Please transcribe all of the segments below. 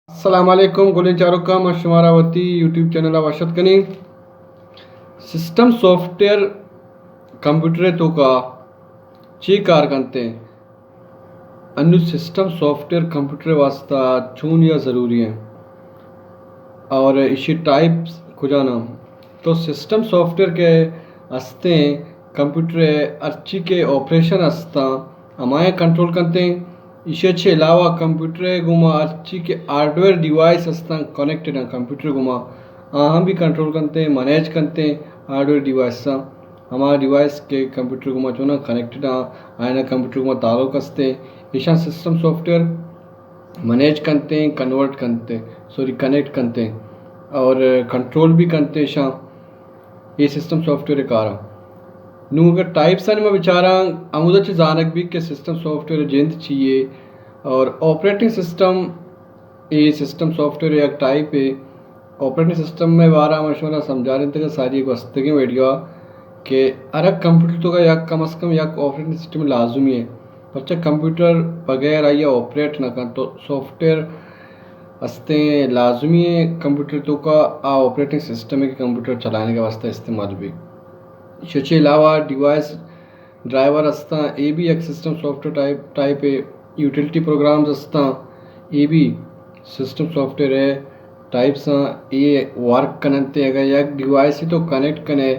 السلام علیکم گلیں چاروکاں، من شمارا وتی یوٹیوب چینل ءَ وش اتک کنیں۔ سسٹم سافٹ ویئر کمپیوٹر ءِ توکا چی کار کنتے؟ انو سسٹم سافٹ ویئر کمپیوٹر ءِ واسطہ چون یا ضروری ہیں اور ایشی ٹائپس کجا نام؟ تو سسٹم سافٹ ویئر کہ ہستیں، کمپیوٹر ءِ ہرچی کہ آپریشن ہستاں، ہمایاں کنٹرول کنتے۔ ایشی چہ علاوہ کمپیوٹر ءِ گوما ہرچی کہ ہارڈویئر ڈیوائس ہستاں، کنیکٹڈ ہیں کمپیوٹر گوما، آہاں بھی کنٹرول کنتے، مینیج کنتے ہارڈویئر ڈیوائساں۔ ہما ڈیوائس کہ کمپیوٹر گوما چوناں کنیکٹڈ ہیں، آیانا کمپیوٹر گوما تعلق ہستے، ایشاں سسٹم سافٹ ویئر مینیج کنتے، کنورٹ کنتے، سوری، کنیکٹ کنتے اور کنٹرول بھی کنتے ایشاں۔ اے سسٹم سافٹ ویئر ءِ کاراں۔ نوں اگر ٹائپس آنی ما بچاراں، ہمودا چہ زانگ بیت کہ سسٹم سافٹ ویئر ءِ جند چی یے اور operating system, a system soft where ءِ یک ٹائپے۔ آپریٹنگ سسٹم ءِ بارہ ءَ ما شمارا سمجھارینتگ ساری گوستگیں ویڈیو ءَ کہ ہر یک کمپیوٹر توکا یک، کم از کم یک آپریٹنگ سسٹم لازمی ہے، پرچہ کمپیوٹر بغیر آئی ءَ آپریٹ نہ کنت، تو سافٹ ویئر ہستیں لازمی ہے کمپیوٹر توکا، آ آپریٹنگ سسٹم ہے کہ کمپیوٹر چلائینگ ءِ واسطہ استعمال بی۔ ایشی چہ علاوہ ڈیوائس ڈرائیور ہستاں، اے بھی یک system soft where type, type ہے۔ یوٹیلیٹی پروگرامز ہستاں، اے بھی سسٹم سافٹ ویئر ءِ ٹائپس آں۔ اے ورک کننتے، اگر یک ڈیوائس تو کنیکٹ کنے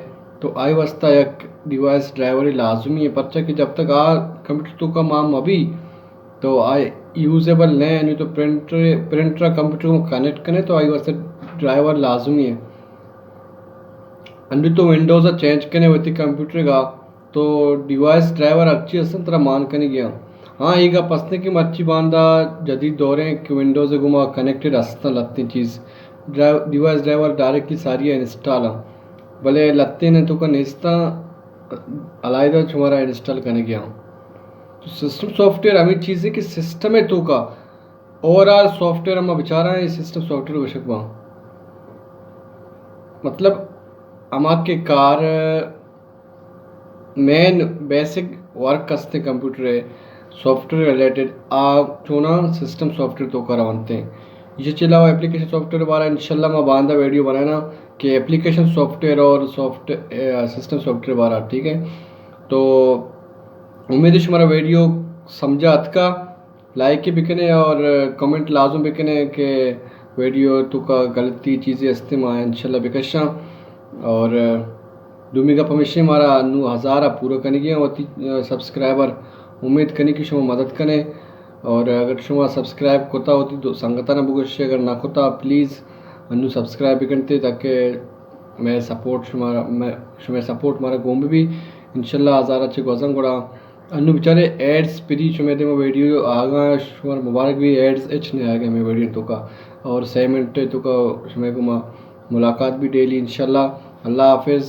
تو آئی واسطہ یک ڈیوائس ڈرائیور لازمی ہے، پرچہ کہ جب تک آ کمپیوٹر توکا ما مبی تو آ یوزیبل نہ ہے۔ یعنی تو پرنٹر، پرنٹر کمپیوٹر کو کنیکٹ کنے تو آئی واسطہ ڈرائیور لازمی ہے۔ انو تو ونڈوز ءَ چینج کنے وتی کمپیوٹر گا تو ڈیوائس ڈرائیور ہرچی ہستن ترا مان کنگی آں۔ ہاں، اے گپ ہستیں کہ مرچی باندا جدید دوریں کہ ونڈوز گوما کنیکٹڈ ہستن لتیں چیز۔ ڈرائیو-، ڈیوائس ڈرائیور ڈائریکٹلی ساری انسٹال آں۔ بلے لتیں نے توکا نیستاں، علیحدہ شمارا انسٹال کنگی آں۔ تو سسٹم سافٹ ویئر ہمیں چیزیں کہ سسٹم توکا اوورآل سافٹ ویئر ہما بچاراں، اے سسٹم سافٹ ویئر گوشگ باں۔ مطلب، ہما کہ کار مین بیسک ورک ہستیں کمپیوٹر ءِ سافٹ ویئر ریلیٹڈ، آ چوناں سسٹم سافٹ ویئر توکا رونتیں۔ ایشی چہ علاوہ اپلیکیشن سافٹ ویئر بارہ انشاءاللہ ما باندا ویڈیو بنائیناں کہ اپلیکیشن سافٹ ویئر اور سافٹ، اے، سسٹم سافٹ ویئر بارہ، ٹھیک ہے۔ تو امید ہے شمارا ویڈیو سمجھا اتکا۔ لائک بکنے اور کمنٹ لازم بکنے کہ ویڈیو توکا غلطی چیزیں ہستیں ما انشاءاللہ بکشاں۔ اور دومی گپ ہمیشی مارا نو ہزار ءَ پورا کنگی ہیں وتی سبسکرائبر۔ امید کنی کہ شما مدد کنے اور اگر شما سبسکرائب کتا وتی دو سنگتانا بگوشے، اگر نہ کتا پلیز انو سبسکرائب بکنتے تاکہ مئے سپورٹ شما، مئے، شمئے سپورٹ مارا گون بہ بی۔ انشاءاللہ ہزار ءَ چہ گوزن گڑا انو بچارے ایڈز پری شمئے دیما ویڈیو آگا، شمار مبارک بی، ایڈز اچ نہ آگا ہمیں ویڈیو توکا۔ اور سہ منٹ توکا شمئے گوما ملاقات بی ڈیلی انشاءاللہ۔ اللہ حافظ۔